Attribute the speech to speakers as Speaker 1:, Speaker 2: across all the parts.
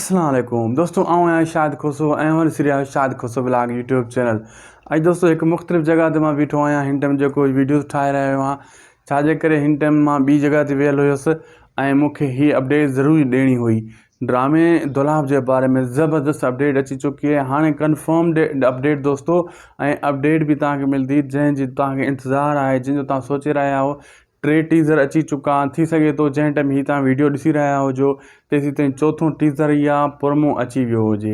Speaker 1: اسلام عليڪم دوستو آئون آهيان شاهد کوسو ۽ اوهان ڏسي رهيا آهيو Shahid Khoso blog YouTube channel اڄ دوستو هڪ مختلف جڳهه تي مان بيٺو آهيان هن ٽائيم جيڪو ويڊيوز ٺاهي رهيو آهيان ڇا جي ڪري هن ٽائيم مان ٻي جڳهه تي ويل هيس ۽ مون کي هي اپڊيٽ ضروري ڏيڻي هئي ڊرامي دولاب جي باري ۾ زبردست اپڊيٽ اچي چڪي آهي هاڻي ڪنفرمڊ اپڊيٽ دوستو ۽ اپڊيٽ به توهان کي ملندي جنهن جي توهان کي انتظار آهي جنهن جو توهان سوچي رهيا آهيو ٽي ٽيزر اچي چڪا آهن ٿي سگهي ٿو جنهن ٽائيم هي توهان ويڊيو ڏسي رهيا هجو تيسين تائين چوٿون ٽيزر يا پرومو اچي ويو هجي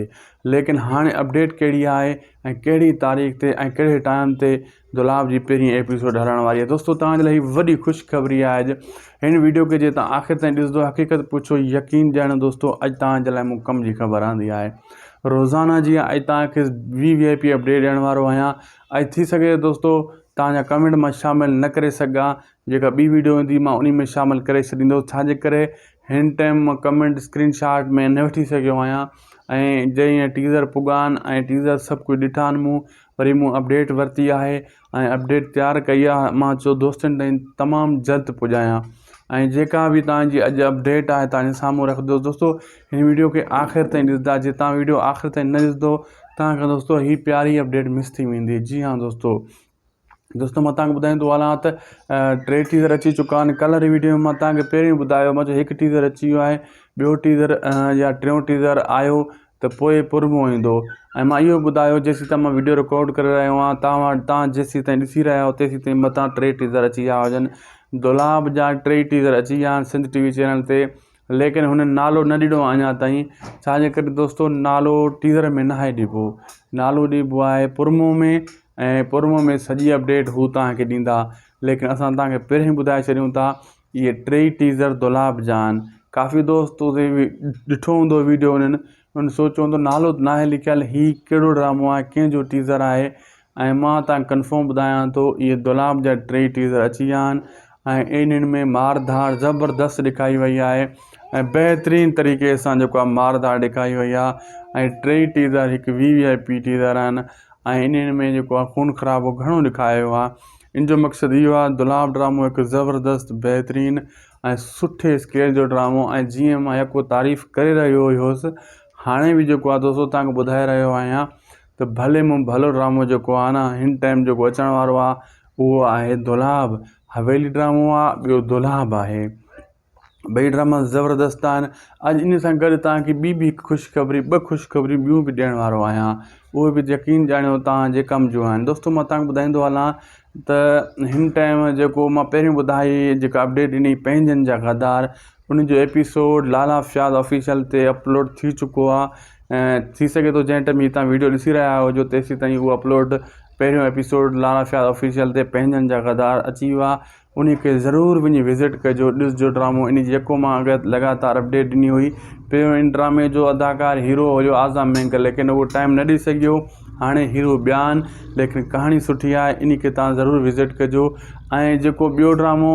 Speaker 1: ليڪن هاڻي اپڊيٽ ڪهڙي آهي ۽ ڪهڙي تاريخ تي ۽ ڪهڙي ٽائيم تي دولاب جي پهرين ايپيسوڊ هلڻ واري آهي دوستو توهان جي لاء هي وڏي خوشخبري آهي اڄ هن ويڊيو کي جي توهان آخر تائين ڏسندو حقيقت پڇو يقين ڄاڻو دوستو اڄ توهان جي لاء مون ڪم جي خبر آندي آهي روزانه جي اڄ توهان کي وي وي آء پي اپڊيٽ ڏيڻ وارو آهيان ۽ ٿي سگهي ٿو دوستو توهان جا ڪمينٽ مان شامل نه ڪري سگهان جيڪا ٻي ويڊيو ايندي مان انهي ۾ شامل ڪري ڇڏيندس ڇا جي ڪري هن ٽائيم مان ڪمينٽ اسڪرين شاٽ ۾ نه وٺي سگهيو آهيان ۽ جئين ٽيزر پڳا آهن ۽ ٽيزر سڀ ڪجهه ڏٺا آهن مون وري مون اپڊيٽ ورتي آهي ۽ اپڊيٽ تيار ڪئي آهي مان چيو دوستن تائين تمام جلد پڄايان ۽ جيڪا به توهان جي اڄ اپڊيٽ آهي توهان جي سامهون رکندس دوستو هن ويڊيو کي آخر تائين ڏسندا جي توهان ويڊيو آخر تائين نه ڏسندو توهان کان دوستو هي پياري اپڊيٽ مس ٿي ويندي جي ها دوستو دوستو مان توهان کي ٻڌائيندو هلان ته ٽي ٽيزر اچي چڪا آهن ڪلهه واري ويڊيو ۾ مان توهان کي پهريون ٻڌايو مان چيو هڪ ٽيزر اچي ويو آهي ٻيو ٽيزر يا ٽيون ٽيزر آيو ته پوء پرمو ايندو ۽ مان اهو ٻڌايو جيسين تائين مان ويڊيو رڪارڊ ڪري رهيو آهيان توهان توهان جيسين تائين ڏسي رهيا آهيو تيسين تائين متان ٽي ٽيزر اچي ويا هجن دولاب جا ٽي ٽيزر اچي ويا آهن سنڌ ٽي وي چينل تي ليڪن هن نالو نه ڏنو آهي اڃا تائين ڇا جي ڪري دوستو نالو ٽيزر ۾ ناهي ڏبو نالو ڏبو آهي پرمو ۾ ۽ پرمو ۾ سڄي اپڊيٽ هو توهان کي ڏيندا ليڪن اسان توهان کي پهرين ٻڌائي ڇڏيون ٿا اهي ٽيئي ٽيزر دولاب جا آهن. ڪافي دوست اتي ڏٺو هوندو ويڊيو انهن ان سوچيو هوندو نالو ته ناهي لکيل هي ڪهڙو ڊرامو آهي ڪنهن جو ٽيزر آهي ۽ مان تان ڪنفرم ٻڌايان ٿو اهي دولاب جا ٽيئي ٽيزر اچي ويا آهن ۽ انهن ۾ مار ڌاڙ زبردست ڏکائي وئي آهي ۽ بهترين طريقي سان جيڪو آهي مار ڌاڙ ڏکائي وئي آهي ۽ ٽيئي ٽيزر هڪ وي وي آء پي ٽيزر آهن ۽ انهن ۾ جيڪو آهي خون خرابو گهڻو ڏکايو آهي ان جو مقصد اهو آهي دولاب ڊرامو هڪ زبردست بهترين ۽ سٺي اسڪيل جو ڊرامو ۽ جيئن مان يڪو تعريف ڪري رهيو هيس هاڻي به جيڪو آهي دوستو توهان کي ٻڌائي رهيو آهيان ته ڀلي مون ڀلو ڊرامو جيڪو آهي نه هن ٽائيم جيڪو اچڻ وارو آهي اهو آهي دولاب حويلي ڊرامو آهي ٻيو دولاب آهي ٻئي ڊراما زبردست آهن اڄ ان سان گڏ توهان کي ٻي به هڪ خوشخبري ٻه خوشخبريون ٻيون به ڏيڻ وارو آهيان اهي به يقين ڄاڻيو توهان جي ڪم جون آهن دوستو مان توهان کي ٻڌائيندو هلان ته هن ٽائيم جيڪو مان پهريون ٻڌائي جيڪا اپڊيٽ ڏني پنهنجن جا غدار ان جو ايپيسوڊ لالا فياض آفيشل تي اپلوڊ ٿي چڪو آهي ۽ ٿي سگهي ٿو جنهن ٽائيم هي توهان ويڊيو ڏسي رهيا هجو تيسين تائين اهو اپلوڊ پهريون ايپيسوڊ لالا فياض آفيشل تي پنهنجن جا غدار اچي ويو آهي انهي کي ضرور وڃي وزٽ ڪجو ڏسجو ڊرامو انهي جي يڪو مان اڳ لڳاتار اپڊيٽ ڏني هئي پهريون ان ڊرامي جو اداڪار هيرو هيو اعظم مينگل ليڪن اهو ٽائيم نه ڏئي سگهيو هاڻي هيرو ٻيا آهن ليڪن ڪهاڻي سٺي آهي انهي کي تان ضرور وزٽ ڪجو ۽ جيڪو ٻيو ڊرامو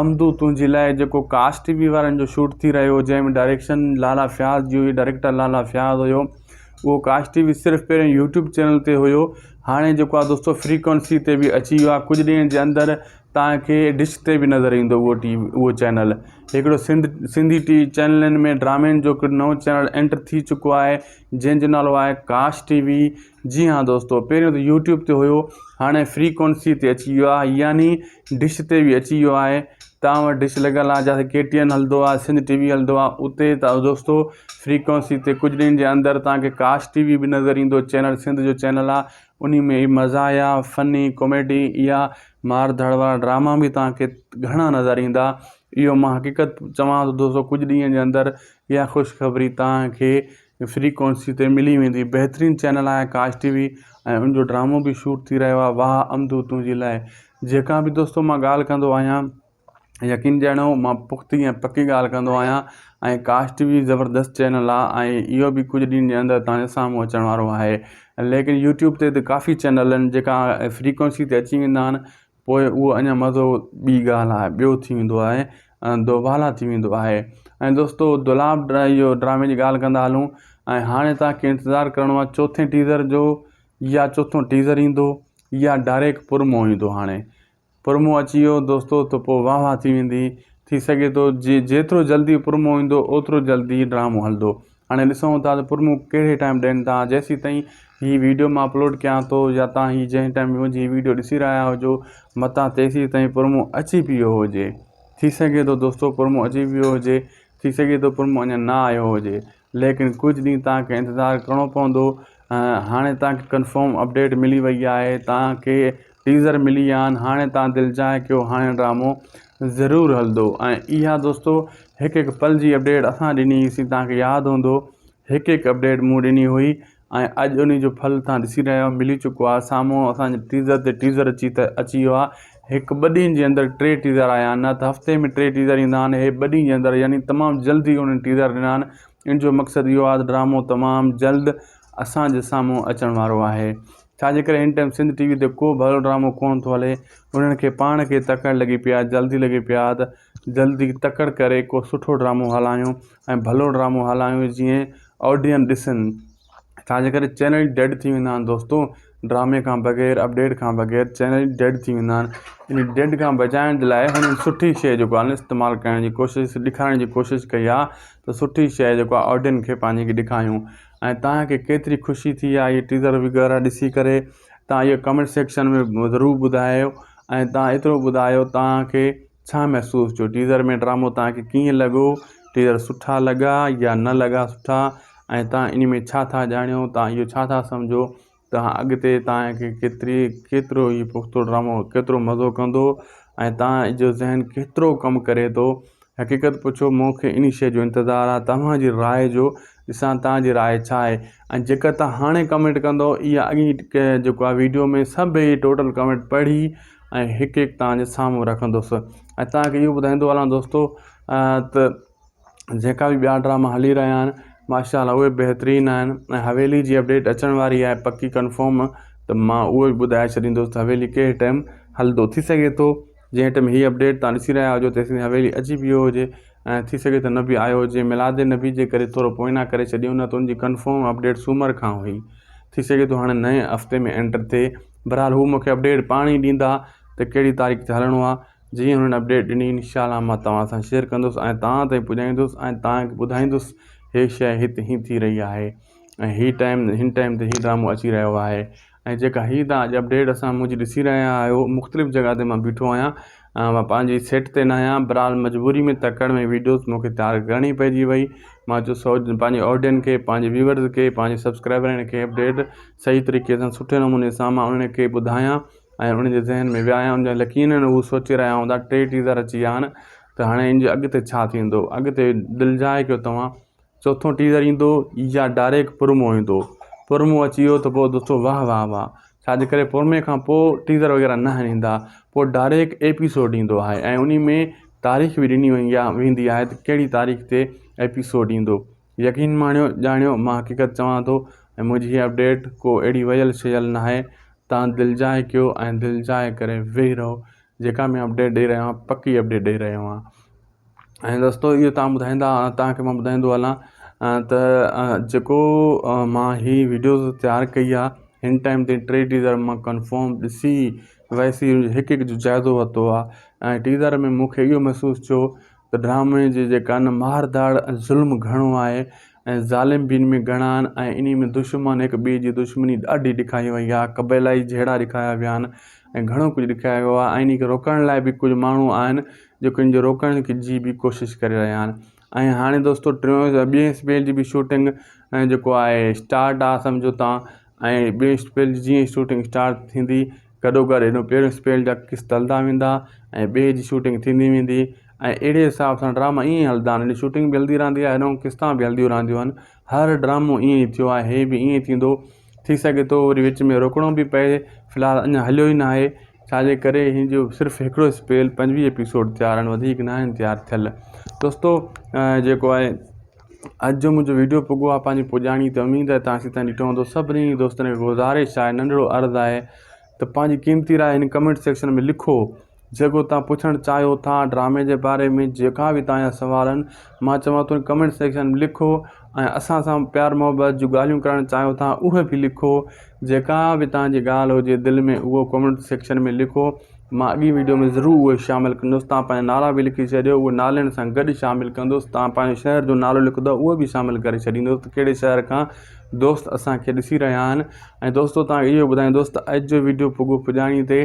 Speaker 1: امدو تنهنجي لاء جيڪو ڪاش ٽي وي وارن جو شوٽ ٿي رهيو جنهن ۾ ڊائريڪشن لالا فياض جي هئي ڊائريڪٽر لالا فياض هيو اهو ڪاش ٽي وي صرف پهريون يوٽيوب چينل تي هيو هاڻي جيڪو آهي دوستو فريڪونسي تي به اچي ويو آهي ڪجهه ڏينهن جي اندر توهان کي ڊش تي به نظر ايندو اهو ٽي وي اهو چينل هڪڙو سنڌ سنڌي ٽي وي چينلن ۾ ڊرامن جو هڪ نئون چينل انٽر ٿي چڪو آهي جنهن جو نالو آهي ڪاش ٽي وي جي ها دوستو پهريون ته يوٽيوب تي هيو هاڻي فريڪونسي تي اچي ويو آهي يعني ڊش تي به اچي ويو آهي توهان وٽ ڊش لڳل آهي جتي ڪي ٽي اين هلندو آهي سنڌ ٽي وي هلندو آهي اتي ته دوستو فريڪونسي تي ڪجهه ڏينهن جي اندر توهان کي ڪاش ٽي وي به نظر ايندو چينل سنڌ جو چينل آهي انهي ۾ مزا يا فني ڪاميڊي يا مار ڌڙ وارا ڊراما به توهان کي گهڻا نظر ايندا اهو مان حقيقت چوان ٿو دوستو ڪجهه ڏينهن جي اندر اها خوشخبري توهان کي فريڪونسي تي ملي ويندي بهترين چينل آهي ڪاش ٽي وي ۽ ان جو ڊرامو به شوٽ ٿي رهيو آهي واهه امدو تنهنجي لاء جيڪا به دوستو مان ڳالهه ڪندو آهيان يقين ڄاڻو مان پختي ۽ پڪي ڳالهه ڪندو آهيان ۽ ڪاش ٽي وي زبردست چينل آهي ۽ اهو به ڪجهه ڏينهن جي اندر تنهنجي سامهون اچڻ وارو آهي ليڪن يوٽيوب تي ته ڪافي چينل آهن جيڪا فريڪوئنسي تي اچي ويندا آهن پوء اهو اڃا مزو ٻي ڳالهه آهي ٻيو ٿي ويندو آهي دوبالا ٿي ويندو آهي ۽ دوستو دولاب اهو ڊرامي جي ڳالهه ڪندا هلون ۽ هاڻي توهان کي انتظار ڪرڻو آهي چوٿين ٽيزر جو يا چوٿون ٽيزر ايندو يا ڊائريڪ پرمو ايندو هاڻي پرمو اچي ويو دوستو ته پوء واهه واهه ٿي ويندي ٿي سگهي ٿو جي جيترو جلدي پرمو ايندو اوترو جلدي ڊرامو هلندو. هاڻي ڏسون ٿا ته پرمو ڪهڙي ٽائيم ڏين ٿا جيسين تائين هي ويڊيو مان اپلوڊ ڪيان ٿو يا تان هي جنهن ٽائيم منهنجي هي ويڊيو ڏسي رهيا هجو متان تيسين تائين پرمو اچي پيو هجي ٿي سگهي ٿو دوستو پرمو اچي ويو هجي ٿي سگهي ٿو پرمو اڃا نه آيو هجي ليڪن ڪجهه ڏينهن توهان کي انتظار ڪرڻو پوندو هاڻي توهان کي ڪنفرم اپڊيٽ ملي وئي آهي توهان کي ٽيزر ملي ويا آهن هاڻي توهان دلجاء ڪيو هاڻي ڊرامو ضرور هلندو ۽ اها دوستو هڪ هڪ پل جي اپڊيٽ اسان ڏني هئي توهان کي ياد هوندو هڪ هڪ اپڊيٽ مون ڏني هئي ۽ اڄ ان جو ڦل توهان ڏسي رهيا آهيو ملي چڪو آهي سامهون اسانجي ٽيزر تي ٽيزر اچي ته اچي ويو آهي هڪ ٻه ڏينهن جي اندر ٽي ٽيزر آيا آهن نه ته هفتي ۾ ٽي ٽيزر ايندا آهن هي ٻه ڏينهن جي اندر يعني تمام جلدي انهن ٽيزر ڏنا آهن ان جو مقصد اهو آهي ته ڊرامو تمام جلد اسان جي سامهون اچڻ وارو آهي ڇا جي ڪري هن ٽائيم سنڌ ٽي وي تي ڪو ڀلو ڊرامو ڪونه ٿو هلي انهن کي پاڻ کي تڪڙ لڳي پئي آهي جلدي لڳي پئي آهي ته جلدي تڪڙ ڪري ڪو سٺو ڊرامو هلايون ۽ ڀلو ڊرامو هلايون جيئن آڊين ڏسن ڇا جي ڪري چينل ڊيڊ ٿي ويندا آهن دوستو ڊرامي کان بغير اپڊيٽ کان بغير چينل ڊيڊ ٿي ويندا آهن ان ڊيڊ کان بچائڻ جي لاء هنن سٺي شيء جيڪو آهي استعمال ڪرڻ جي ڪوشش ڏيکارڻ جي ڪوشش ڪئي آهي ته سٺي شيء جيڪو آهي آڊين کي پنهنجي کي ڏيکاريون ۽ توهان کي ڪيتري خوشي ٿي آهي اهي ٽيزر وغيره ڏسي ڪري توهان اهو ڪمينٽ سيڪشن ۾ ضرور ٻڌايو ۽ توهان ايترو ٻڌايو توهان کي ڇا محسوس ٿيو ٽيزر ۾ ڊرامو توهان کي ڪيئن لڳو ٽيزر سٺا لڳا يا نه لڳا سٺا ۽ توهان ان ۾ ڇا ٿا ڄاڻيو توهان اهو ڇا ٿا سمجهو توهان اڳتي توهان کي ڪيتري ڪيترو هي پختو ڊرامو ڪيترو مزو ڪندو ۽ توهان جو ذهن ڪيترو ڪم ڪري ٿو حقيقت پڇو مون کي انهي شيء جو انتظار آهي توهان جي راء جو ڏسان توهان جي راء ڇا آهي ۽ جيڪا توهان هاڻي ڪمينٽ ڪندو اها اڳي جيڪو آهي ويڊيو ۾ سڀ هي ٽوٽل ڪمينٽ پڙهي ۽ هڪ هڪ توهان جي سامهون رکندس ۽ توهان کي اهو ٻڌائيندو هلان دوستو ته جيڪا به ٻيا ڊراما هلي رهيا آهن ماشاء الله اهي بهترين آهن ۽ حويلي جي اپڊيٽ اچڻ واري آهي پڪي ڪنفرم ته مان اهو به ٻڌائي ڇڏيندس ته حويلي ڪهڙي ٽائيم هلندو ٿي سگهي ٿو جنهن ٽائيم هي اپڊيٽ تان ڏسي رهيا هجو تيسين حويلي اچي ويو هجي ۽ ٿي سگهي ٿو نه به آيو هجي ميلاد نبي جي ڪري ٿورو پوئنا ڪري ڇڏيو نه ته ان جي ڪنفرم اپڊيٽ سومر کان هئي ٿي سگهي ٿو هاڻي نئين هفتي ۾ انٽر ٿئي بهرحال هو مونکي اپڊيٽ پاڻ ئي ڏيندا ته ڪهڙي تاريخ تي هلڻو آهي جيئن هنن اپڊيٽ ڏني انشاء الله مان توهان سان شيئر ڪندس ۽ توهان تائين پڄائيندس ۽ توهان کي ٻڌائيندس هي شيء هت هي ٿي رهي آهي ۽ هي ٽائيم هن ٽائيم تي هي ڊرامو اچي رهيو آهي ۽ جيڪا هي توهان اڄ اپڊيٽ اسان منهنجي ڏسي رهيا آهيو مختلف جڳهه تي مان بيٺو آهيان مان پنهنجي سيٽ تي نه آهيان بهرحال مجبوري ۾ تڪڙ ۾ ويڊيوز مون کي تيار ڪرڻي پئجي وئي مان چيو سو پنهنجي آڊين کي پنهنجي ويورز کي پنهنجي سبسڪرائبرن کي اپڊيٽ صحيح طريقي سان سٺي نموني سان مان انهن کي ٻڌايان ۽ انهن جي ذهن ۾ ويا آهن يقينن هو سوچي رهيا هوندا ٽي ٽيزر اچي ويا آهن ته هاڻي ان جي اڳتي ڇا ٿيندو اڳتي دلجاء ڪيو توهان چوٿون ٽيزر ايندو يا ڊائريڪٽ پرومو ايندو پرومو اچي ويو ته پوء دوستو واهه واهه واهه ڇا جي ڪري پرومي کان پوء ٽيزر وغيره نه ايندا پوء ڊائريڪٽ ايپيسوڊ ايندو آهي ۽ ان ۾ تاريخ به ڏني وئي ويندي آهي ته ڪهڙي تاريخ تي ايپيسوڊ ايندو يقين ماڻيو ڄاڻيو مان حقيقت چوان ٿو ۽ منهنجي هي اپڊيٽ ڪو اهڙي ويل شيل ناهي تان دلجاء ڪيو ۽ دلجاء ڪري ويهي رهو جيڪا ۾ اپڊيٽ ڏئي رهيو آهيان پڪي اپڊيٽ ڏئي رهيو آهيان ۽ دوستو اهو تان ٻڌائيندا تان کي مان ٻڌائيندو هلان ته جيڪو مان هي ويڊيوز تيار ڪئي آهي هن ٽائيم تي ٽي ٽيزر مان ڪنفرم ڏسي ويسي هڪ هڪ جو جائزو ورتو آهي ۽ ٽيزر ۾ مون کي اهو محسوس ٿيو ته ڊرامي جي جيڪا نه مار ڌاڙ ۽ ظلم گهڻو آهي ۽ ظالم به ان ۾ گهڻا آهن ۽ انهي ۾ دشمن هڪ ٻئي جي دشمني ڏاڍي ڏکائي وئي آهي قبيلائي جهيڙا ڏکايا ويا آهن ۽ گهڻو ڪجهه ڏکايو ويو آهي ۽ انهي کي روڪڻ لاء به ڪجهه ماڻهو آهن جيڪو ان جي روڪڻ جي به ڪوشش ڪري رهيا آهن ۽ هاڻي دوستو ٽيون ٻئي اسپيل جي به شوٽنگ جيڪو آهي اسٽارٽ آهي سمجهو تان ۽ ٻئي اسپيل جي جيئن شوٽنگ اسٽارٽ ٿيندي گڏوگڏ هن پهريون اسپيل جا قسط هلندا ويندا ۽ ٻئي جي شوٽنگ ٿيندي ويندي ۽ اهڙي حساب سان ڊراما ائين ئي هلندا آهن شوٽنگ به هلندي رهندي آهي هيڏانهن قسطا به هلنديون رهنديون آهن هر ڊرامو ائين ئي ٿيو آهي هي به ائين ئي ٿيندو ٿي سگهي ٿو وري وچ ۾ روڪڻو به پئي في الحال اڃا هليو ئي ناهي ڇاجي ڪري هن جو صرف هڪڙو اسپيل 25 ايپيسوڊ تيار آهن وڌيڪ ناهن تيار ٿيل دوستو جيڪو آهي اڄ جو منهنجو ويڊيو پڳو آهي پنهنجي پڄاڻي تي اميد آهي تان سي تائين ڏٺو هوندو سڀني دوستن کي گذارش آهي ننڍڙو عرض آهي ته پنهنجي قيمتي راء هن ڪمينٽ سيڪشن ۾ لکو جيڪو توهان پڇڻ چاهيو ٿا ڊرامي جي باري ۾ جيڪا به توهان جا سوال آهن مان چوان ٿو ڪمينٽ سيڪشن ۾ لکو ۽ اسان سان پيار محبت جون ڳالهيون ڪرڻ چاهيو ٿا اهي به لکو جيڪا به توهان جي ڳالهه هجي دل ۾ اهو ڪمينٽ سيڪشن ۾ لکو مان اڳي ويڊيو ۾ ضرور اهي شامل ڪندس تان پنهنجا نالا به لکي ڇڏيو اهي نالن سان گڏ شامل ڪندس تان پنهنجي شهر جو نالو لکندو اهو به شامل ڪري ڇڏيندس ته ڪهڙي شهر کان دوست اسان کي ڏسي رهيا آهن ۽ دوستو تان اهو ٻڌائيندس ته اڄ جو ويڊيو پڳو پڄاڻي تي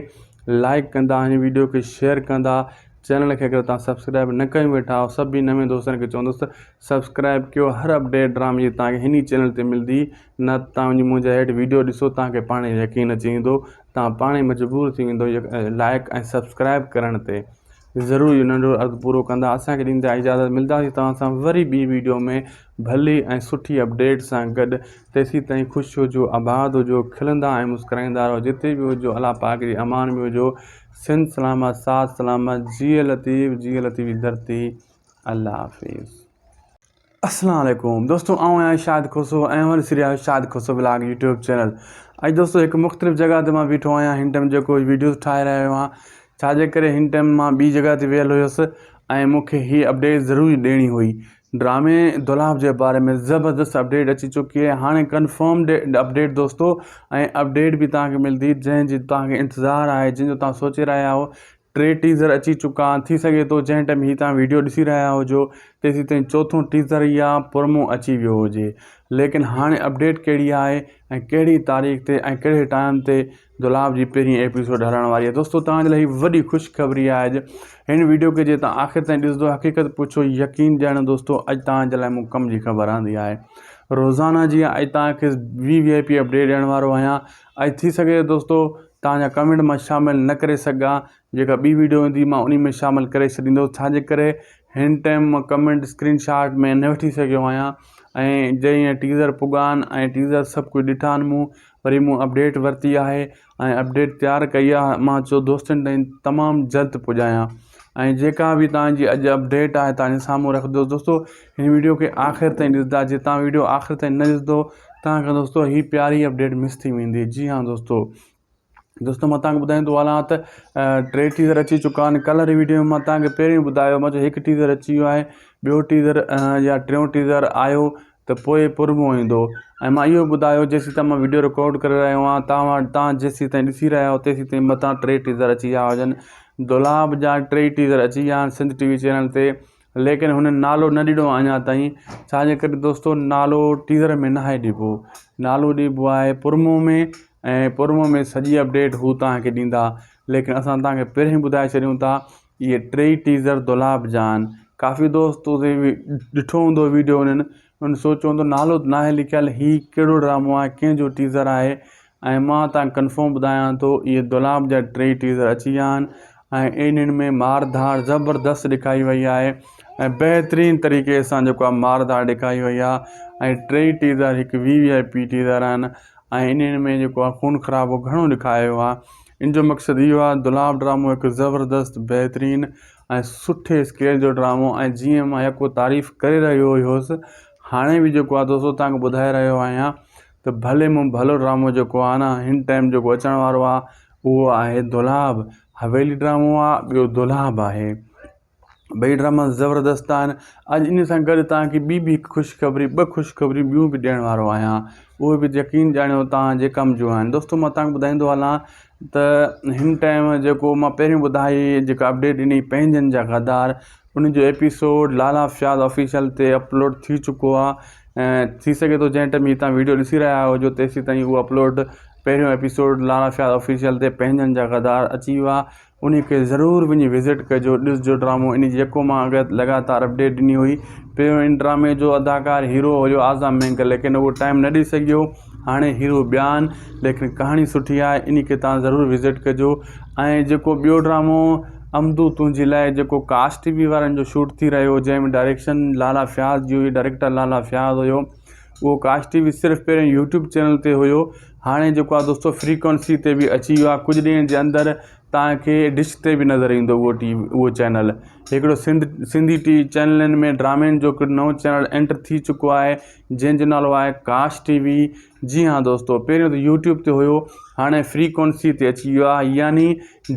Speaker 1: لائڪ ڪندا هن ويڊيو کي شيئر ڪندا چينل کي اگر تان سبسڪرائب نه ڪيون ويٺا آهيو سڀني نوين دوستن کي چوندس ته سبسڪرائب ڪيو هر اپڊيٽ ڊرامي جي تان کي هن ئي چينل تي ملدي نه تان وڃي منهنجا هيٺ ويڊيو ڏسو تان کي پاڻ يقين اچي ويندو توهان پاڻ ئي مجبور ٿي ويندو لائڪ ۽ سبسڪرائب ڪرڻ تي ضرور اهو ننڍڙو عرض پورو ڪندا اسان کي ڏيندا اجازت ملداسين توهان سان وري ٻي ويڊيو ۾ ڀلي ۽ سٺي اپڊيٽ سان گڏ تيسين تائين خوش هجو آباد هجو کلندا ۽ مسڪرائيندا رهو جتي به هجو الله پاڪ جي امان ۾ هجو سنڌ سلامت ساٿ سلامت جيئي لطيف جيئي لطيف جي ڌرتي الله حافظ. اسلام عليڪم دوستو آئون آهيان شاهد کوسو ۽ اوهان ڏسي رهيا آهيو Shahid Khoso vlog YouTube channel اڄ دوستو هڪ مختلف جڳهه تي مان بيٺو آهيان هن ٽائيم جيڪو ويڊيوز ٺاهي رهيو آهيان ڇا جي ڪري هن ٽائيم مان ٻي جڳهه تي ويل هيس ۽ مون کي هي اپڊيٽ ضروري ڏيڻي هئي ڊرامي دولاب جي باري ۾ زبردست اپڊيٽ اچي چڪي آهي هاڻي ڪنفرم اپڊيٽ دوستو ۽ اپڊيٽ به توهان کي ملندي جنهن جي توهان کي انتظار آهي جنهن جو توهان سوچي رهيا آهيو ٽي ٽيزر اچي چڪا آهن ٿي سگهي ٿو جنهن ٽائيم هي توهان ويڊيو ڏسي رهيا هجو تيسين تائين چوٿون ٽيزر يا پرومو اچي ويو هجي ليڪن هاڻي اپڊيٽ ڪهڙي آهي ۽ ڪهڙي تاريخ تي ۽ ڪهڙي ٽائيم تي دولاب جي پهرين ايپيسوڊ هلڻ واري آهي دوستو توهان جي لاء هي وڏي خوشخبري آهي اڄ هن ويڊيو کي جي توهان آخر تائين ڏسندو حقيقت پڇو يقين ڄاڻو دوستو اڄ توهان جي لاء مون ڪم جي خبر آندي آهي روزانه جي اڄ توهان کي وي وي آء پي اپڊيٽ ڏيڻ وارو آهيان اڄ ٿي سگهي ٿو دوستو توهان جا ڪمينٽ مان شامل نه ڪري سگهان جيڪا ٻي ويڊيو ايندي مان انهي ۾ شامل ڪري ڇڏيندس ڇا جي ڪري هن ٽائيم مان ڪمينٽ اسڪرين شاٽ ۾ نه وٺي سگهيو آهيان ۽ جئين ٽيزر پڳا آهن ۽ ٽيزر سڀ ڪجهه ڏٺا آهن مون وري مون اپڊيٽ ورتي آهي ۽ اپڊيٽ تيار ڪئي آهي مان چيو دوستن تائين تمام جلد پڄايان ۽ جيڪا به توهان جي اڄ اپڊيٽ آهي توهان جي سامهون رکندس دوستو هن ويڊيو کي آخر تائين ڏسندا جي توهان ويڊيو آخر تائين نه ڏسندو توهان کان دوستو هي پياري اپڊيٽ مس ٿي ويندي جي ها دوستو دوستو مان توهان کي ٻڌائيندو هلان ته ٽي ٽيزر اچي چڪا آهن ڪلهه واري ويڊيو ۾ مان توهان کي پهريون ٻڌايو مان چيو هڪ ٽيزر اچي ويو آهي ٻيو ٽيزر يا ٽيون ٽيزر آيو ته پوء پرمو ايندو ۽ مان اهو ٻڌايو جيسين تائين مان ويڊيو رڪارڊ ڪري رهيو آهيان توهان توهان جيسين تائين ڏسي رهيا آهيو تيسين تائين متان ٽي ٽيزر اچي ويا هجن دولاب جا ٽي ٽيزر اچي ويا آهن سنڌ ٽي وي چينل تي ليڪن هنن نالو نه ڏنو اڃا تائين ڇا جي ڪري دوستو نالو ٽيزر ۾ ناهي ڏبو نالو ڏبو آهي پرمو ۾ ۽ پرمو ۾ سڄي اپڊيٽ هو توهان کي ڏيندا ليڪن اسان توهان کي پهرين ٻڌائي ڇڏيون ٿا اهي ٽئي ٽيزر دولاب جا آهن ڪافي دوست ڏٺو هوندو ويڊيو انهن ان سوچيو هوندو نالو ناهي لکيل هي ڪهڙو ڊرامو آهي ڪنهن جو ٽيزر آهي ۽ مان تان ڪنفرم ٻڌايان ٿو اهي دولاب جا ٽئي ٽيزر اچي ويا آهن ۽ انهن ۾ مار ڌاڙ زبردست ڏيکاري وئي آهي ۽ بهترين طريقي سان جيڪو آهي مار ڌاڙ ڏيکاري وئي آهي ۽ ٽئي ٽيزر هڪ وي وي آء پي ٽيزر آهن ۽ انهن ۾ جيڪو آهي خون خرابو گهڻو ڏيکاريو ويو آهي ان جو مقصد اهو آهي دولاب ڊرامو هڪ زبردست بهترين ۽ سٺي اسڪيل جو ڊرامو ۽ جيئن مان يڪو تعريف ڪري رهيو هيس هاڻي به جيڪو آهي دوستو توهان کي ٻڌائي رهيو آهيان ته ڀلي مون ڀلو ڊرامو جيڪو آهي نه هن ٽائيم جيڪو اچڻ وارو آهي اهو آهي دولاب حويلي ڊرامو آهي ٻيو دولاب آهي ٻئي ڊراما زبردست آهن اڄ ان سان گڏ توهان کي ٻي به هڪ خوشخبري ٻه خوشخبريون ٻيون به ڏيڻ وارو آهيان اهي به يقين ڄاڻيو توهان جي ڪم جون آهن دوستو مان توهان کي ٻڌائيندو هلان ته هن ٽائيم جيڪو مان پهريون ٻڌائي جيڪا اپڊيٽ ڏني پنهنجن جا غدار ان جو ايپيسوڊ لالا فياض آفيشل تي اپلوڊ ٿي چڪو آهي ۽ ٿي سگهي ٿو جنهن ٽائيم هي تان ويڊيو ڏسي رهيا هجو تيسين تائين اهو اپلوڊ پهريون ايپيسوڊ لالا فياض آفيشل تي پنهنجن جا غدار اچي ويو آهي انهي کي ضرور وڃي وزٽ ڪجو ڏسجو ڊرامو انهي جي جيڪو مان اڳ لڳاتار اپڊيٽ ڏني هئي پهريون ان ڊرامي جو اداڪار هيرو هيو اعظم مينگل ليڪن اهو ٽائيم نه ڏئي سگهيو هاڻي هيرو ٻيا آهن ليڪن ڪهاڻي سٺي آهي انهي کي تان ضرور وزٽ ڪجو ۽ جيڪو ٻيو ڊرامو امدو تنهنجي لاء جيڪو ڪاش ٽي وي وارن جو شوٽ ٿي رهيو جنهن ۾ ڊائريڪشن لالا فياض جي هئي ڊائريڪٽر لالا فياض هيو اهو ڪاش ٽي وي صرف پهرين يوٽيوب چينل تي هيو هاڻي جيڪو آهي دوستو فريڪونسي تي به اچي ويو آهي ڪجهه ڏينهن جي اندر توهان کي ڊش تي به نظر ايندو اهو ٽي وي اهو چينل هڪڙو سنڌ سنڌي ٽي وي چينلن ۾ ڊرامن جو هڪ نئون چينل انٽر ٿي چڪو آهي جنهن جو نالو آهي ڪاش ٽي وي جي ها دوستو پهريون ته يوٽيوب تي هيو هاڻي فريڪونسي تي اچي ويو آهي يعني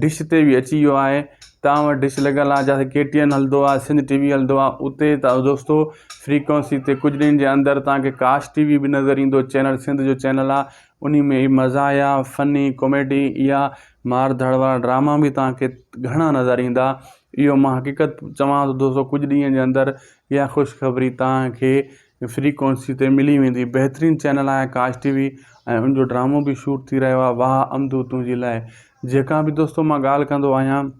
Speaker 1: ڊش تي به اچي ويو آهي. توهان وٽ ڊش لڳل آهي جتي ڪي ٽي اين هلندو آهي سنڌ ٽي وي هلندو آهي اتي ته دوستو فريڪوئنسي تي ڪجهه ڏينهن جي اندر توهان کي ڪاش ٽي وي به نظر ايندو چينل سنڌ جو چينل آهي انهي ۾ مزاحيه فني ڪاميڊي يا مار ڌاڙ وارا ڊراما به توهان کي گهڻا نظر ايندا اهو مان حقيقت چوان ٿو دوستو ڪجهه ڏينهن جي اندر اها خوشخبري توهان کي فريڪوئنسي تي ملي ويندي بهترين چينل آهي ڪاش ٽي وي ۽ ان جو ڊرامو به شوٽ ٿي رهيو آهي واهه امدو تنهنجي لاء جيڪا به دوستو مان ڳالهه ڪندو آهيان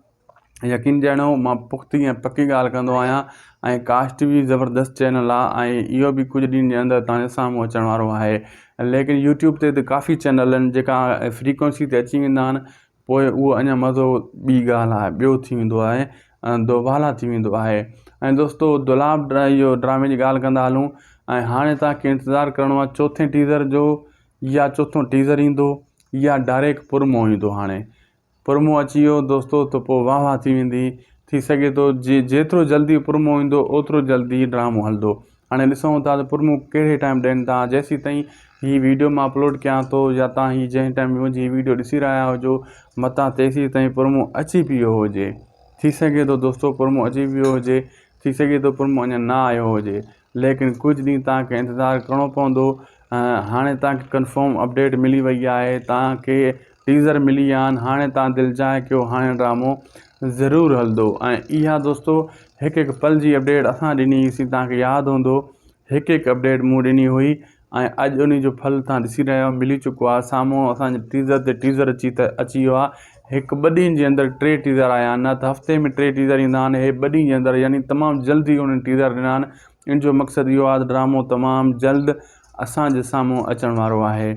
Speaker 1: يقين ڄاڻو مان پختي ۽ پڪي ڳالهه ڪندو آهيان ۽ ڪاش ٽي وي زبردست چينل آهي ۽ اهو به ڪجهه ڏينهن جي اندر توهان جي سامهون اچڻ وارو آهي ليڪن يوٽيوب تي ته ڪافي چينل آهن جيڪا فريڪوئنسي تي اچي ويندا آهن پوء اهو اڃا مزو ٻي ڳالهه آهي ٻيو ٿي ويندو آهي دوبالا ٿي ويندو آهي ۽ دوستو دولاب اهو ڊرامي جي ڳالهه ڪندا هلون ۽ هاڻي توهان کي انتظار ڪرڻو آهي چوٿين ٽيزر جو يا چوٿون ٽيزر ايندو يا ڊائريڪٽ پرمو ايندو هاڻي پرمو اچي ويو دوستو ته پوء واهه واهه ٿي ويندي ٿي سگهي ٿو جي جيترو جلدي پرمو ايندو اوترو جلدي ڊرامو هلندو هاڻي ڏسون ٿا ته پرمو ڪهڙي ٽائيم ڏين ٿا جيسين تائين هي ويڊيو مان اپلوڊ ڪيان ٿو يا تان هي جنهن ٽائيم منهنجي هي ويڊيو ڏسي رهيا هجو متان تيسين تائين پرمو اچي پيو هجي ٿي سگهي ٿو دوستو پرمو اچي ويو هجي ٿي سگهي ٿو پرمو اڃا نه آيو هجي ليڪن ڪجهه ڏينهن توهان کي انتظار ڪرڻو پوندو هاڻي توهان کي ڪنفرم اپڊيٽ ملي وئي آهي توهان کي ٽيزر ملي ويا آهن هاڻي توهان دلجاء ڪيو هاڻي ڊرامو ضرور هلندو ۽ اها دوستو هڪ هڪ پل جي اپڊيٽ اسان ڏني هئي توهان کي ياد هوندو هڪ هڪ اپڊيٽ مون ڏني هئي ۽ اڄ ان جو ڦل توهان ڏسي رهيا آهيو ملي چڪو آهي سامهون اسان جي ٽيزر تي ٽيزر اچي ته اچي ويو آهي هڪ ٻه ڏينهن جي اندر ٽي ٽيزر آيا آهن نه ته هفتي ۾ ٽي ٽيزر ايندا آهن هي ٻه ڏينهن جي اندر يعني تمام جلدي انهن ٽيزر ڏنا آهن ان جو مقصد اهو آهي ته ڊرامو تمام جلد اسان جي سامهون اچڻ وارو آهي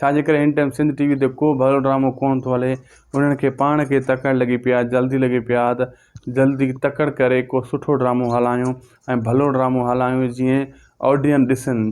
Speaker 1: ڇا جي ڪري هن ٽائيم سنڌ ٽي وي تي ڪو ڀلو ڊرامو ڪونه ٿو هلي انهن کي پاڻ کي تڪڙ لڳي پئي آهي جلدي لڳي پئي آهي ته جلدي تڪڙ ڪري ڪو سٺو ڊرامو هلايون ۽ ڀلو ڊرامو هلايون جيئن آڊين ڏسن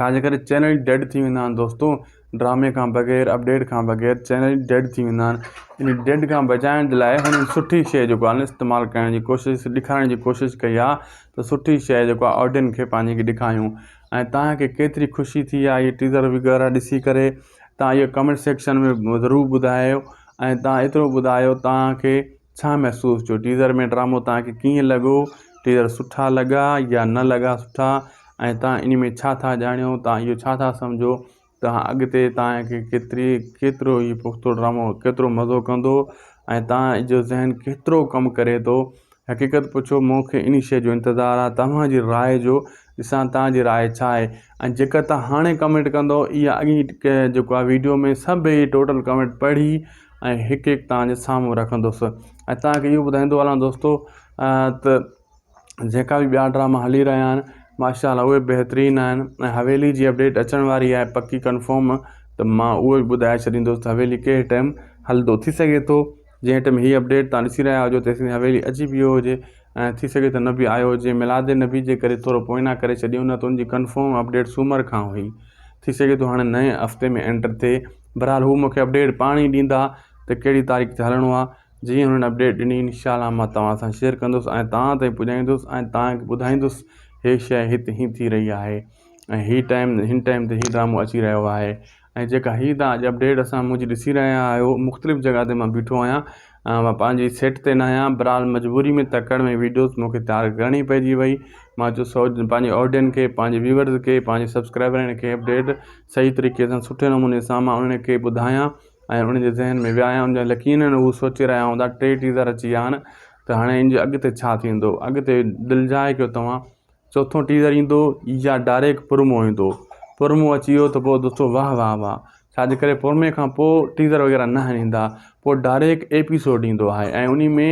Speaker 1: ڇا جي ڪري چينل ڊيڊ ٿي ويندا آهن دوستو ڊرامي کان بغير اپڊيٽ کان بغير چينل ڊيڊ ٿي ويندا آهن ان ڊيڊ کان بچائڻ جي لاء هنن سٺي شيء جيڪو آهي استعمال ڪرڻ جي ڪوشش ڏيکارڻ جي ڪوشش ڪئي آهي ته سٺي شيء جيڪو آهي آڊين کي پنهنجي کي ڏيکاريون ۽ توهان کي ڪيتري خوشي ٿي آهي اهي ٽيزر وغيره ڏسي ڪري توهان اهو ڪمينٽ سيڪشن ۾ ضرور ٻڌايو ۽ توهان ايترو ٻڌايو توهان کي ڇا محسوس ٿيو ٽيزر ۾ ڊرامو توهان کي ڪيئن لڳو ٽيزر سٺا لڳا يا نه لڳا سٺا ۽ توهان ان ۾ ڇا ٿا ڄاڻيو توهان اهو ڇا ٿا سمجهو توهان اڳتي توهان کي ڪيتري ڪيترو هي پختو ڊرامو ڪيترو مزو ڪندو ۽ توهان جو ذهن ڪيترو ڪم ڪري ٿو حقيقت پڇو مون کي انهي شيء جو انتظار آهي توهان جي راء جو ڏسان توهان جي راء ڇا آهي ۽ جيڪا توهان هاڻي ڪمينٽ ڪندو اها اڳي جيڪو آهي ويڊيو ۾ سڀ هي ٽوٽل ڪمينٽ پڙهي ۽ هڪ هڪ توهان جي سامهون رکندس ۽ توهان کي اهو ٻڌائيندو هلان دوستو ته جيڪا به ٻيا ڊراما هلي رهيا آهن ماشاء الله اهي بهترين آهن ۽ حويلي جي اپڊيٽ اچڻ واري آهي پڪي ڪنفرم ته مان اهو به ٻڌائي ڇڏيندس ته حويلي ڪهڙي ٽائيم هلندو ٿي سگهي ٿو جنهن ٽائيم هي اپڊيٽ تان ڏسي رهيا هجو تيسين حويلي اچي ويو هجي ۽ ٿي سگهي ته نه به آيو هجي ميلاد نبي جي ڪري ٿورو پوئنا ڪري ڇڏيو نه ته ان جي ڪنفرم اپڊيٽ سومر کان هئي ٿي سگهي ٿو هاڻي نئين هفتي ۾ انٽر ٿئي بهرحال هو مونکي اپڊيٽ پاڻ ئي ڏيندا ته ڪهڙي تاريخ تي هلڻو آهي جيئن هنن اپڊيٽ ڏني انشاء الله مان توهان سان شيئر ڪندس ۽ توهان تائين پڄائيندس ۽ توهان کي ٻڌائيندس هي شيء هت هين ٿي رهي آهي ۽ هي ٽائيم هن ٽائيم تي هي ڊرامو اچي رهيو آهي ۽ جيڪا هي توهان اڄ اپڊيٽ اسان منهنجي ڏسي رهيا آهيو مختلف جڳهه تي مان بيٺو آهيان مان پنهنجي سيٽ تي نه آهيان بهرحال مجبوري ۾ تڪڙ ۾ ويڊيوز مون کي تيار ڪرڻي پئجي وئي مان چيو سو پنهنجي آڊين کي پنهنجي ويورز کي پنهنجي سبسڪرائبرن کي اپڊيٽ صحيح طريقي سان سٺي نموني سان مان انهن کي ٻڌايان ۽ انهن جي ذهن ۾ ويهاريان ان جا يقينن هو سوچي رهيا هوندا ٽي ٽيزر اچي ويا آهن ته هاڻي ان جي اڳتي ڇا ٿيندو اڳتي دلجاء ڪيو توهان چوٿون ٽيزر ايندو يا ڊائريڪٽ پرومو ايندو پرومو اچي ويو ته پوء دوستو واهه واهه واهه ڇا جي ڪري پرومي کان پوء ٽيزر وغيره نه ايندا پوء ڊائريڪٽ ايپيسوڊ ايندو آهي ۽ ان ۾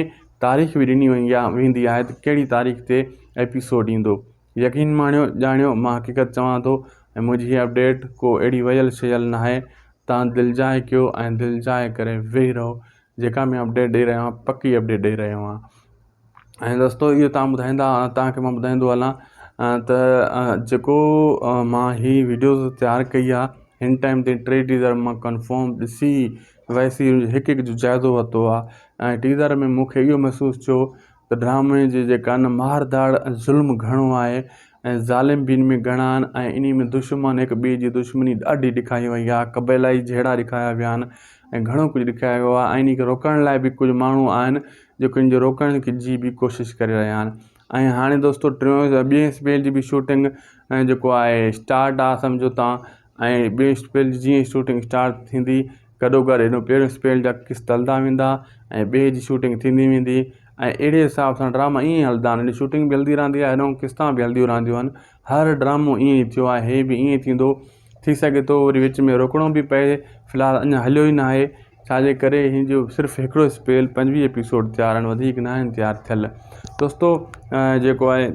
Speaker 1: تاريخ به ڏني وئي ويندي آهي ته ڪهڙي تاريخ تي ايپيسوڊ ايندو يقين ماڻيو ڄاڻيو مان حقيقت چوان ٿو ۽ منهنجي هي اپڊيٽ ڪو اهڙي ويل شيل ناهي تان دلجاء ڪيو ۽ دلجاء ڪري ويهي رهو جيڪا ۾ اپڊيٽ ڏئي رهيو آهيان پڪي اپڊيٽ ڏئي رهيو آهيان ۽ دوستو اهو تان ٻڌائيندا تان کي مان ٻڌائيندو هلان ته جيڪو مان هي ويڊيوز تيار ڪئي آهي هن ٽائيم تي ٽي ٽيزر مان ڪنفرم ڏسي ويسي هڪ هڪ جو جائزو ورتو آهي ۽ ٽيزر ۾ مون کي اهو محسوس ٿيو ته ڊرامي جي جيڪا نه مار ڌاڙ ۽ ظلم گهڻو آهي ۽ ظالم به ان ۾ گهڻا آهن ۽ انهي ۾ دشمن هڪ ٻئي جي دشمني ڏاڍي ڏکائي وئي آهي قبيلائي جهيڙا ڏکايا ويا آهن ۽ گهڻو ڪجهه ڏکايو ويو آهي ۽ انهي کي روڪڻ لاء به ڪجهه ماڻهو آهن جيڪو ان جو روڪڻ جي به ڪوشش ڪري رهيا آهن ۽ هاڻي دوستو ٽيون ٻئي اسپيل جي به شوٽنگ جيڪو آهي اسٽارٽ آهي سمجهو تان ۽ ٻئي اسپيل جي جيئن شوٽنگ اسٽارٽ ٿيندي گڏو گڏ هن پهريون اسپيل جا قسط هلندا ويندا ۽ ٻئي جي شوٽنگ ٿيندي ويندي ۽ اهڙي حساب سان ڊراما ائين ئي هلندا آهن شوٽنگ به هلندي رهندي آهي هيڏانهن قسطا به هلنديون رهنديون آهن هر ڊرامو ائين ئي ٿيو آهي هي به ائين ئي ٿيندو ٿي سگهي ٿو وري وچ ۾ روڪڻو به پئي في الحال اڃا هليو ئي ناهي ڇاجي ڪري هن جو صرف هڪڙو اسپيل 25 ايپيسوڊ تيار آهن وڌيڪ ناهن تيار ٿيل دوستو جيڪو آهي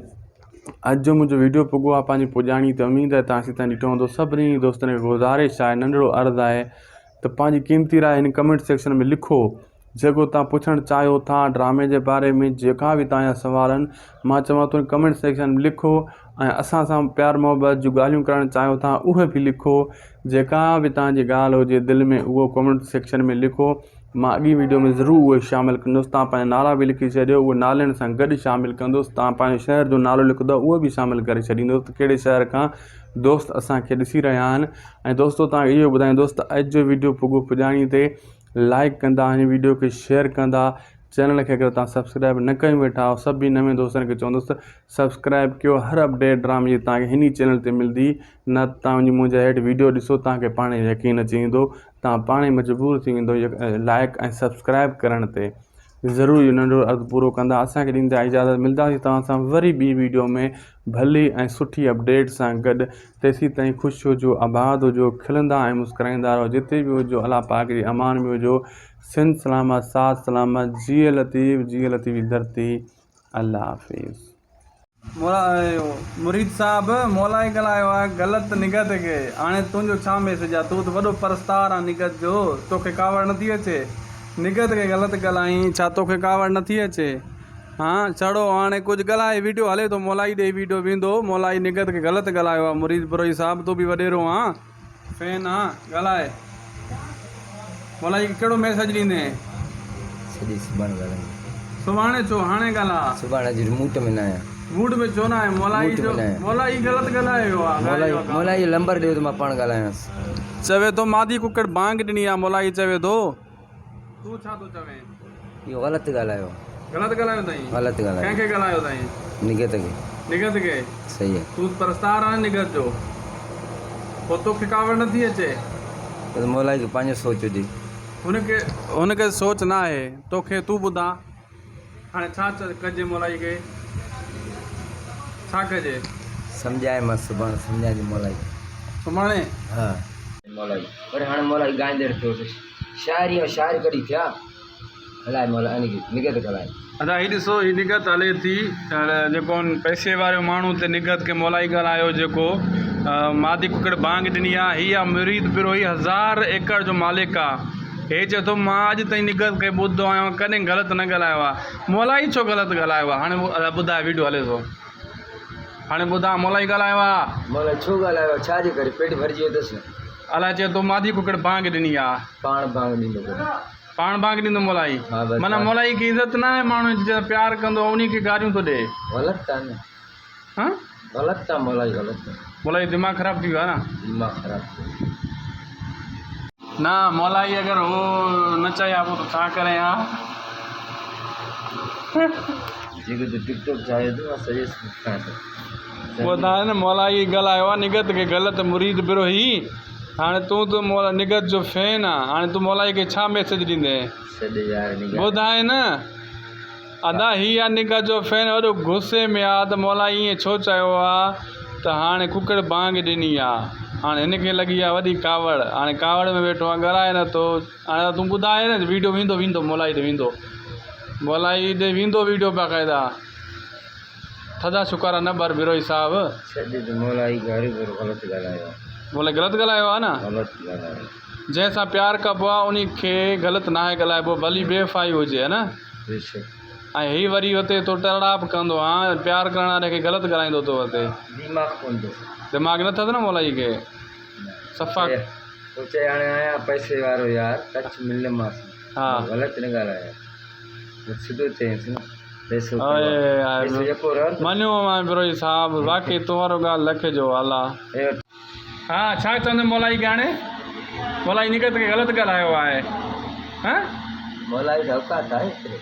Speaker 1: اڄ جو منهنجو ويڊيو پڳو آهي پنهنجي پڄاڻي تي اميد آهي تان سي تائين ڏٺو هوندو سڀني دوستن کي گذارش آهي ننڍڙو عرض آهي ته پنهنجي قيمتي راء هن ڪمينٽ سيڪشن ۾ لکو جيڪو تان پڇڻ چاهيو ٿا ڊرامي جي باري ۾ جيڪا به تان جا سوال آهن مان چوان ٿو ڪمينٽ سيڪشن ۾ لکو ۽ اسان سان پيار محبت جون ڳالهيون ڪرڻ چاهيو ٿا اهي به لکو جيڪا به تان جي ڳالهه هجي دل ۾ اهو ڪمينٽ سيڪشن ۾ لکو مان اڳي ويڊيو ۾ ضرور اهي شامل ڪندس تان پنهنجا نالا به لکي ڇڏيو اهي نالن سان گڏ شامل ڪندس تان پنهنجي شهر جو نالو لکندو اهو به شامل ڪري ڇڏيندس ته ڪهڙي شهر کان دوست اسان کي ڏسي رهيا آهن ۽ دوستو تان اهو ٻڌائيندس ته اڄ جو ويڊيو پڳو پڄاڻي تي لائڪ ڪندا هن ويڊيو کي شيئر ڪندا چينل کي اگر تان سبسڪرائب نه ڪيون ويٺا آهيو سڀني نوين دوستن کي چوندس ته سبسڪرائب ڪيو هر اپڊيٽ ڊرامي جي تان کي هن ئي چينل تي ملدي نه تان وڃي منهنجا هيٺ ويڊيو ڏسو تان کي پاڻ يقين اچي ويندو تان پاڻ ئي مجبور ٿي ويندو لائڪ ۽ سبسڪرائب ڪرڻ تي ضرور اهو ننڍڙو عرض پورو ڪندا اسان کي ڏيندا اجازت ملداسين توهان سان وري ٻي ويڊيو ۾ ڀلي ۽ سٺي اپڊيٽ سان گڏ تيسين تائين خوش هجو آباد هجو کلندا ۽ مسڪرائيندا رهو جتي به هجو الله پاڪ جي امان ۾ هجو سنڌ سلامت ساٿ سلامت جيئي لطيف جيئي لطيف جي ڌرتي الله حافظ.
Speaker 2: مريد صاحب مولائي ڳالهايو آهي غلط نگهت کي هاڻي تنهنجو ڇا ميسيج آهي تون ته وڏو پرستار آن نگهت جو توکي ڪاوڙ نٿي اچي نگهت کي غلط ڳالهائين ڇا توکي ڪاوڙ نٿي اچي ها ڇڙو هاڻي ڪجهه ڳالهائي ويڊيو هلي ٿو مولائي ڏي ويڊيو ويندو مولائي نگهت کي غلط ڳالهايو آهي مريد بروهي صاحب تون به وڏيرو آن فين آ ڳالهائي مولائي کي ڪهڙو ميسج ڏيندين.
Speaker 3: سڄي سڀاڻي ڳالهائيندس.
Speaker 2: سڀاڻي ڇو هاڻي ڳالهاء.
Speaker 3: سڀاڻي اڄ موڊ ۾ نه آهيان.
Speaker 2: موڊ ۾ ڇو نه آهين مولائي جو مولائي غلط ڳالهائي ويو آ.
Speaker 3: مولائي مولائي جو لمبر ڏيو ته مان پاڻ ڳالهايانس.
Speaker 2: چوي ٿو مادي ڪڪڙ بانگ ڏني آ مولائي چوي ٿو. تون ڇا ٿو چوين؟
Speaker 3: اهو غلط ڳالهايو.
Speaker 2: غلط ڳالهايو اٿئي؟
Speaker 3: غلط ڳالهايو.
Speaker 2: ڪنهن کي ڳالهايو اٿئي؟
Speaker 3: نگهت کي.
Speaker 2: نگهت کي؟
Speaker 3: صحيح آهي.
Speaker 2: تون پرستار آهين نگهت جو. پوء توکي ڪاوڙ نه ٿي اچي؟
Speaker 3: بس مولائي کي پنهنجو سوچ هجي.
Speaker 2: هن کي هن کي سوچ نه آهي. توکي تون ٻڌاء هاڻي ڇا ڪجي مولائي کي؟ ڇا ڪجي؟
Speaker 3: سمجهائي مان سڀاڻي سمجهائين مولائي کي.
Speaker 2: سڀاڻي؟
Speaker 3: ها. مولائي وري هاڻي مولائي ڳائيندڙ ٿيو ته شاعري ۽ شاعر ڪڏهن ٿيا؟ هلائي مولا ان کي نگهت ڳالهائي.
Speaker 2: ادا هي ڏسو هي نگهت هلي ٿي جيڪو ان پئسي وارو ماڻهو تي نگهت کي مولائي ڳالهايو جيڪو مادي ڪڪڙ بانگ ڏني آ هي آ مريد بروهي هزار ايڪڙ جو مالڪ آ هي چئي ٿو مان اڄ تائين نگهت کي ٻڌو آهيان ڪڏهن غلط نه ڳالهايو آ مولائي ڇو غلط ڳالهايو آ هاڻي ادا ٻڌاء ويڊيو هلي ٿو هاڻي ٻڌاء مولائي ڳالهايو آ.
Speaker 3: مولائي ڇو ڳالهايو آ ڇا جي ڪري پيٽ ڀرجي ويو اٿس.
Speaker 2: الائي چئي ٿو مادي ڪڪڙ بانگ ڏني آ.
Speaker 3: پاڻ بانگ ڏيندو ڪڏهن.
Speaker 2: پاڻ بانگ ڏيندو مولائي.
Speaker 3: ها بس
Speaker 2: معنيٰ مولائي کي عزت نه آهي ماڻهو جنهن سان پيار ڪندو آهي انهي کي گاريون ٿو ڏي.
Speaker 3: غلط آ نه.
Speaker 2: ها.
Speaker 3: غلط آ مولائي غلط آ.
Speaker 2: مولائي دماغ خراب ٿي ويو آ نه.
Speaker 3: دماغ خراب ٿي ويو.
Speaker 2: نه مولائي اگر هو نه چئي ها پوء ته ڇا ڪرين ها.
Speaker 3: جيڪو تو ٽڪ ٽاڪ چاهي ٿو مان سجيسٽ ڪيان ٿو.
Speaker 2: ٻڌاء نه مولائي ڳالهايو آ نگهت کي غلط مريد بروهي هاڻي تون ته مولا نگهت جو فين آ هاڻي تون مولائي کي ڇا ميسيج ڏيندين
Speaker 3: ڇڏ يار نگهت
Speaker 2: ٻڌاء نه ادا هي آ نگهت جو فين وڏو غصي ۾ آ ته مولائي ائين ڇو چيو آ ته هاڻي ڪڪڙ بانگ ڏني آ هاڻي هن کي لڳي آ وڏي ڪاوڙ هاڻي ڪاوڙ ۾ ويٺو آ ڳالهائي نه ٿو هاڻي تون ٻڌاء نه ويڊيو ويندو ويندو مولائي ڏي ويندو مولائي ڏي ويندو ويڊيو باقاعده ٿڌا شڪارا نه ڀر بروهي صاحب.
Speaker 3: ڇڏ ته مولائي گهرو ڀرو غلط ڳالهايو آ.
Speaker 2: مولائي غلط ڳالهايو آ نه.
Speaker 3: غلط ڳالهايو.
Speaker 2: جنهن سان پيار ڪبو آ انهي کي غلط ناهي ڳالهائبو ڀلي بي وفائي هجي ها نه.
Speaker 3: بيشڪ.
Speaker 2: ۽ هي وري وتي ٿو ٽرڙائپ ڪندو ها پيار ڪرڻ واري کي غلط ڳالهائيندو ٿو وتي.
Speaker 3: دماغ ڪونه اٿس.
Speaker 2: دماغ نه اٿس نه مولائي کي.
Speaker 3: نه.
Speaker 2: صفا.
Speaker 3: تو چئي هاڻي آهيان پئسي وارو يار ٽچ ملندومانس.
Speaker 2: ها.
Speaker 3: غلط نه ڳالهايو. سڌو چيس نه. پئسو پئسو يڪو رهندو.
Speaker 2: مڃيو مان بروهي صاحب واقعي تون وارو ڳالهه لک جو الا. ها ڇا چوندين مولائي کي هاڻي مولائي نگهت کي غلط ڳالهايو آهي ها.
Speaker 3: مولائي ته اوقات آهي ايتري.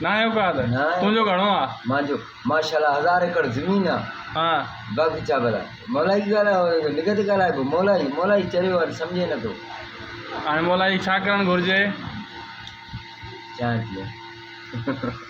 Speaker 2: ناهي اوقات؟
Speaker 3: ناهي.
Speaker 2: تنهنجو گهڻو آ؟
Speaker 3: مانجو ماشاءالله هزار ايڪڙ زمين آ.
Speaker 2: ها.
Speaker 3: باقي ڇا ڀلا مولائي ڳالهايو نگهت ڳالهائبو مولائي مولائي چريو آ سمجهي نٿو.
Speaker 2: هاڻي مولائي ڇا ڪرڻ گهرجي؟
Speaker 3: چانهه پيئان.